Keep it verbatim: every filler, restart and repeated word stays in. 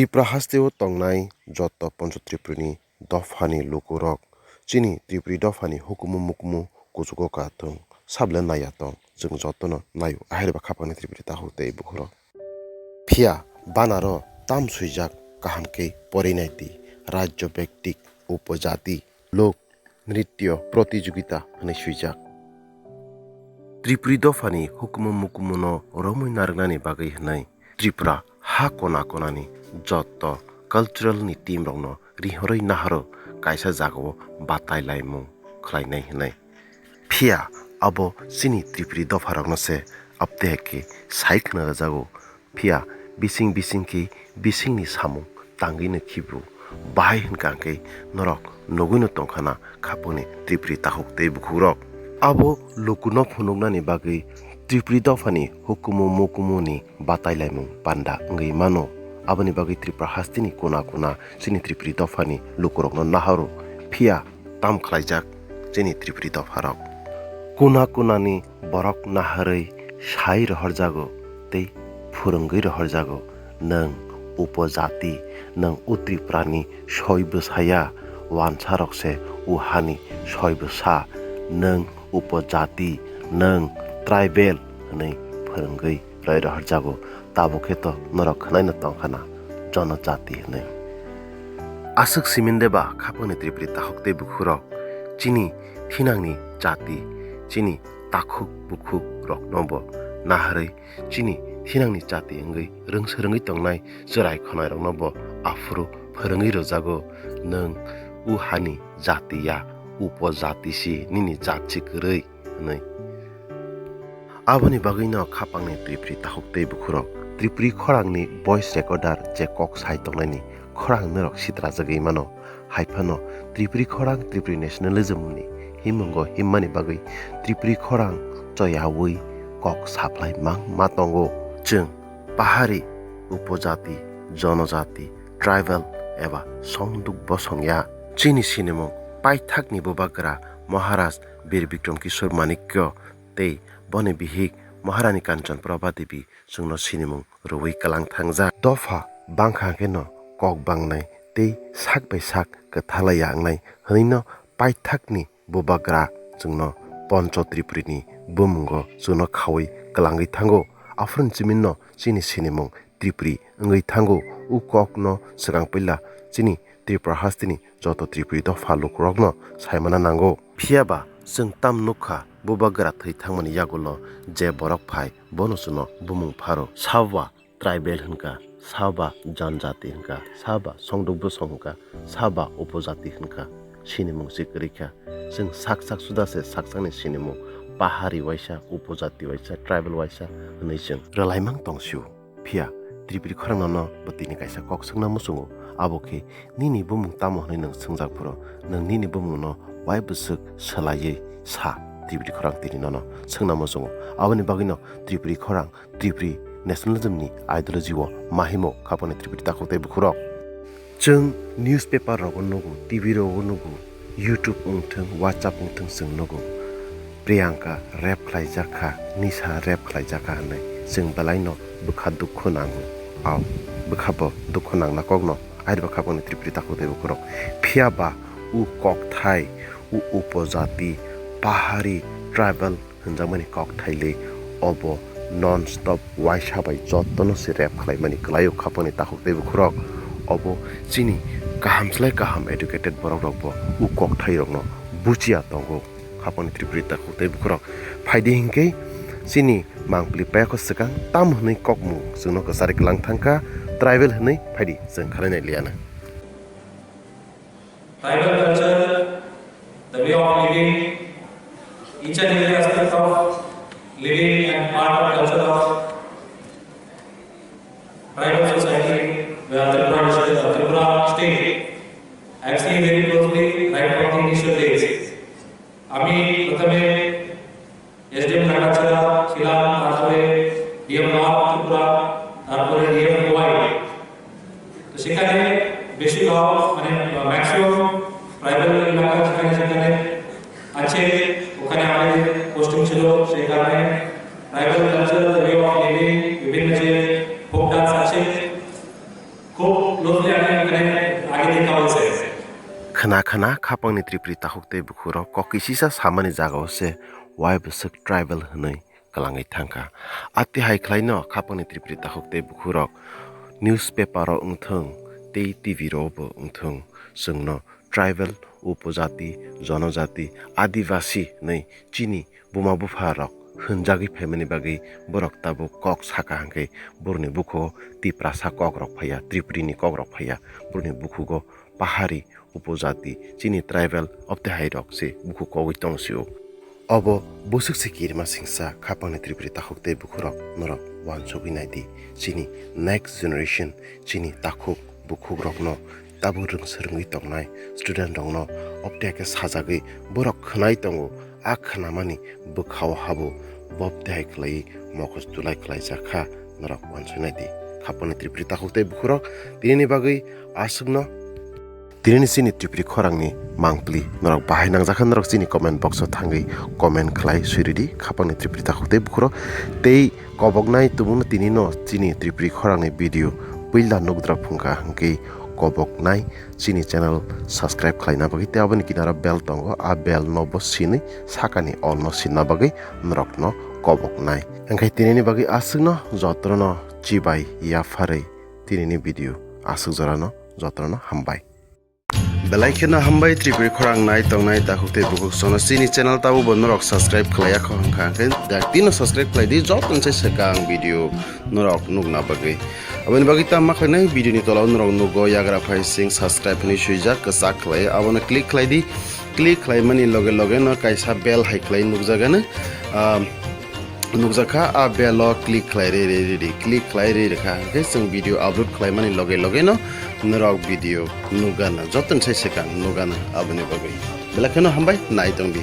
Tripura hasteo tongnai joto Poncho Tripurani dophani lukurok chini Tripuri dophani hukumu mukumu kuchugo ka thung, sable naiya tong, chwng jotono naio, ahaiba khapangni Tripuri takhuk tei bukhurok. Phiya banaro tam swijak kaham khe porinai di, Rajyo Bektik, Upojati, Lok Nrityo Protijogita hwnwi swijak. Tripuri dophani hukumu mukumuno romwi narwknani bagwi hwnwi Tripura ha kona konani joto cultural ni team rokno rihorwi naharo kaisa jagao batai laimung khlainai hwnwi. Phiya abo chini Tripuri dopharokno se abteheke sai khna rwjago. Phiya bising bising khe bisingni samung tangwino khibu bahai hwnkha khe norok nugwino tongkhana khapangni Tripuri takhuk tei bukhukrok. Abo lukuno phunuknani bagwi Tripuri dophani hukumu mukumuni batai laimung panda wngwi mano. Aboni bagwi Tripura hasteni kuna kuna chini Tripuri dophani lukurokno naharo, phiya tam khlaijak chini Tripuri dopharok. Kuna kunani borok naharwi sai rohorjago tei phwrwngwi rohorjago, "Nwng upojati, nwng o Tripurani soi bwsaya, wansarok se o hani soi bwsa, nwng upojati, nwng tribal," hwnwi phwrwngwi roi rohorjago, tabuk khe to norok khwnaino tongkhana jonojati hwnwi. Aswk siminde ba khapangni Tripuri takhuk tei bukhurok chini thinangni jati, chini takhuk bukhuk rokno bo naharwi chini thinangni jati wngwi rwngse rwngwi tongnai chwrai khwnairokno bo aphuru phwrwngwi rwjago, "Nwng o hani jati ya, upojati si, nini jat si kwrwi," hwnwi. Aboni bagwino khapangni Tripuri takhuk tei bukhurok Tripuri khorangni voice recorder je kok sai tongnaini khorang norok sitrajagwi mano. Haiphano Tripuri khorang Tripuri nationalism ni himmungo himmani bagwi Tripuri khorang choyawi kok saphlai mang ma tongo. Chwng pahari, upojati, jonojati, tribal eba songduk bosong ya. Chini sinimung paithakni bubagra Maharaj Bir Bikram Kishore Manikya tei boni bihik Maharani Kanchan Prabha Devi chwngno sinimung rwui kwlang thangjak. Dopha bangkha khe no kok bangnai tei sak bai sak kwthalai ya wngnai hwnwi no paithakni bubagra chwngno Poncho Tripurini bumungo chwngno khaui kwlangwi thango. Aphuru ni chimino chini sinimung Tripuri wngwi thango. O kokno swkang puila chini Tripura hasteni joto Tripuri dopha lukurokno saimana nango. Phiya ba chwng tam nukha, bubagra thwi thangmani yagulo je borok phai, bono chwngno bumung pharo. Sabo ba tribal hwnkha, sabo ba janjati hwnkha, sabo ba songduk bosong hwnkha, sabo ba upojati hwnkha, sinimung se kwrwi kha. Chwng sak sak suda se sak sakni sinimung, pahari waisa, upojati waisa, tribal waisa hwnwi chwng rwlaimang tong sio. Phiya Tripuri khorang nono bwtwini kaisa kok swngna muchungo, abo khe, "Nini bumung tamo?" hwnwi nwng swngjak phuru, nwng nini bumungno uaibwswk swlaiwi sa, Tripuri khorang tini nono swngna muchungo. Aboni bagwino Tripuri khorang Tripuri nationalism ni ideology o mahimo khapangni Tripuri takhuk tei bukhurok. Chwng newspaper rogo nugo, T V rogo nugo, YouTube wngthwng, WhatsApp wngthwng chwng nugo. Priyanka rape khlaijak kha, Nisha rape khlaijak kha hwnwi chwng belaino bwkha dukhu nango. Ao bwkha bo dukhu nangna kokno airba khapangni Tripuri takhuk tei bukhurok. Phiya ba o kokthai, o upojati, pahari, tribal hwnjakmani kokthai le obo non stop waisa bai jotono se rape khlaimani kwlaio khapangni takhuk tei bukhurok. Obo chini kaham slai kaham educated borok rokbo o kokthairokno buchiya tongo khapangni Tripuri takhuk tei bukhurok. Phaidi hinkhe chini mangpili payakho swkang tam hwnwi kokmung chwngno kwchari kwlang thangkha, tribal hwnwi phaidi chwng khlainai liana. Tribal culture, the way of living, each and every aspect of living and part of culture of tribal society, where Tripura district, Tripura state, I have seen very closely right from the initial days. আমি প্রথমে এসডিএম কাটাছড়া ছিলাম, তারপরে DM north Tripura, তারপরে ডিএম খোয়াই। তো সেখানে বেশিরভাগ, মানে, maximum tribal এলাকা যেখানে যেখানে আছে, ওখানে আমাদের পোস্টিং ছিল। সেই কারণে tribal culture, way of living, বিভিন্ন যে ফোক ডান্স আছে, Khwna khwna khapangni tripri takhuk tei bukhurok kok kisisa samani jagao se wai bwswk tribal hwnwi kwlangwi thangkha. Atihai khlaino khapangni tripri takhuk tei bukhurok newspaper o wngthung tei T V ro bo wngthung, chwngno tribal, upojati, jonojati, adivasi hwnwi chini buma bupha rok hwnjagwi phaimani bagwi borok tabuk kok saka hwnkhe borokni bukhugo Tiprasa kok rok phaiya, Tripuri ni kok rok phaiya, borokni bukhugo pahari, upojati, chini tribal obtehai rok se bukhuk kogwi tong sio. Obo bwswk se kirima singsa khapangni tripri takhuk tei bukhurok norok uansugwi naidi. Chini next generation, chini takhuk bukhuk rokno tabuk rwng swrwngwi tongnai student rokno obtehai khe sajagwi borok khwnai tongo. A khwnamani bwkhao habo bobtehai khlaiwi mokos tulai khlaijak kha, norok uansugwi naidi. Khapangni tripri takhuk tei bukhurok tinini bagwi aswkno. Tinini chini tripri khorangni mangpli norok bahai nangjakha, norok chini comment box o thangwi comment khlai swiridi khapangni tripri takhuk tei bukhurok. Tei koboknai tumungno tinino chini tripri khorangni video puila nukdra phungkha hwnkhe koboknai chini channel subscribe khlaina bagwi tei aboni kinaro bell tongo, a bell no bo sinwi sakani all no sinna bagwi norokno koboknai. Hwnkhe tinini bagwi aswkno jotono chibai yapharwi tinini video aswk jorano jotono hambai. Belai kheno hambai tripri khorang nai tongnai takhuk tei bukhuk sono chini channel tabuk bo norok subscribe khlaiya kho hwnkha hwnkhe daktino subscribe khlaidi jotono se swkang video norok nukna bagwi. Aboni bagwi tamo khlainai video ni tola o norok nugo yagra phai sing subscribe hinwi swijak kwchak khlai abono click khlaidi. Click khlaimani loge loge no kaisa bell hai khlai nukjagano. Ah, nukjakha, a bell o click khlai rwi rwi rwi click khlai rwi rwkha hwnkhe chwng video upload khlaimani loge loge no norok video nukgana jotono sai swkang nukgana aboni bagwi belai kheno hambai nai tongdi.